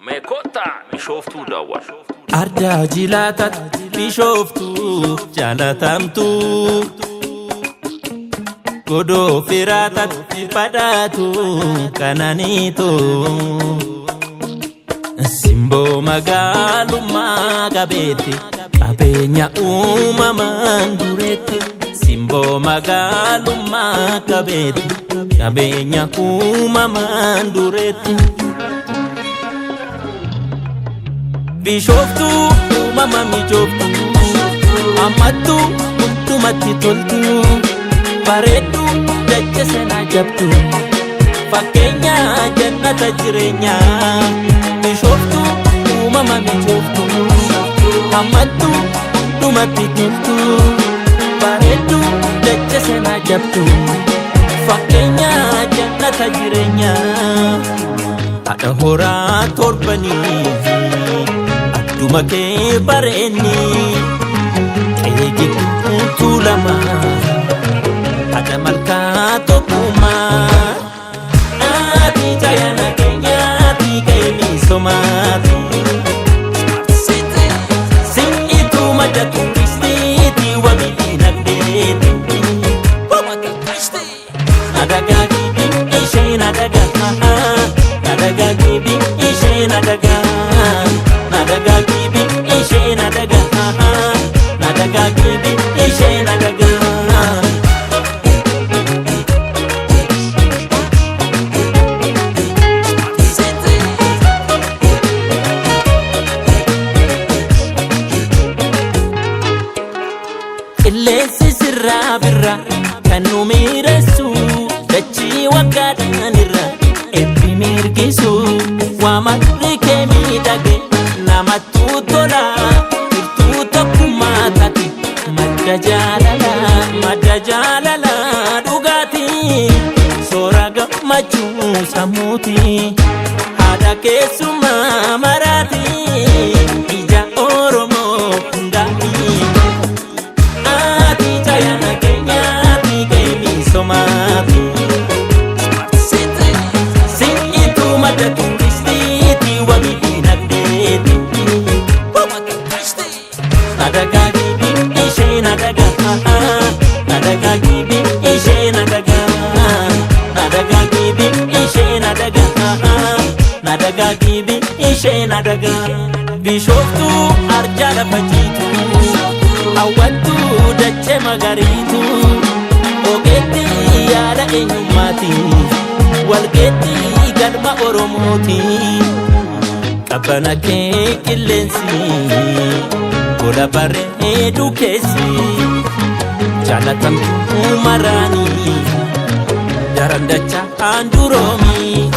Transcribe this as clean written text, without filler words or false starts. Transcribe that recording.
Mee kottaa Bishooftuu daawwadha. Ardaa jilaataatti bishooftuu jaalatamtuu godoo firaatatti badhaatu kananiitu simboo magaalummaa qabeetti qabeenya uumamaan dureetti simboo magaalummaa qabeetti qabeenya uumamaan dureetti. Bishooftuu uumama mijooftuu ammattuu hundumatti toltuu bareedduu dacha sanaa jabdu fakkeenya jannata jireenyaa. Bishooftuu uumama mijooftuu ammattuu hundumatti toltuu bareedduu dacha sanaa jabdu fakkeenya jannata jireenyaa. Haadha horaa torbanii adduma kee bareenni qe'ee gidduu tuulama haadha malkaa tokkummaa ati jaayana keenyaati qe'ee misoomaati sin'itu madda turistiiti wabii dinagdeeti nadagaa gibii ishee nadagaa nadagaa gibii ishee nadagaa nadagaa gibii ishee nadagaa nadagaa gibii ishee nadagaa. Qilleensi sirraa birra kan nu miiressu dachii waggaadhaan irra ebbi mirgisu waamarri kee miidhage namattuu tola irtuu tokkummaa taate madda jaalala madda jaalala dhugaatii soora gammachuu sammuuti haadha keessumaa maraati ija Oromoo hundaati. Ati jaayana keenyaati qe'ee misoomaati. Sin'itu madda turistiiti wabii dinagdeeti. Nadagaa gibii ishee nadagaa nadagaa gibii ishee nadagaa nadagaa gibii ishee nadagaa nadagaa gibii ishee nadagaa. Bishooftuu arjaa lafa jiitu hawwattuu dachee magariitu ogeetti yaada eenyummaati walgeetti galma Oromooti. Qabbana kee qilleensi gola bareedu keessi jaalatamtuu maraanii daran dachaa handuroomi.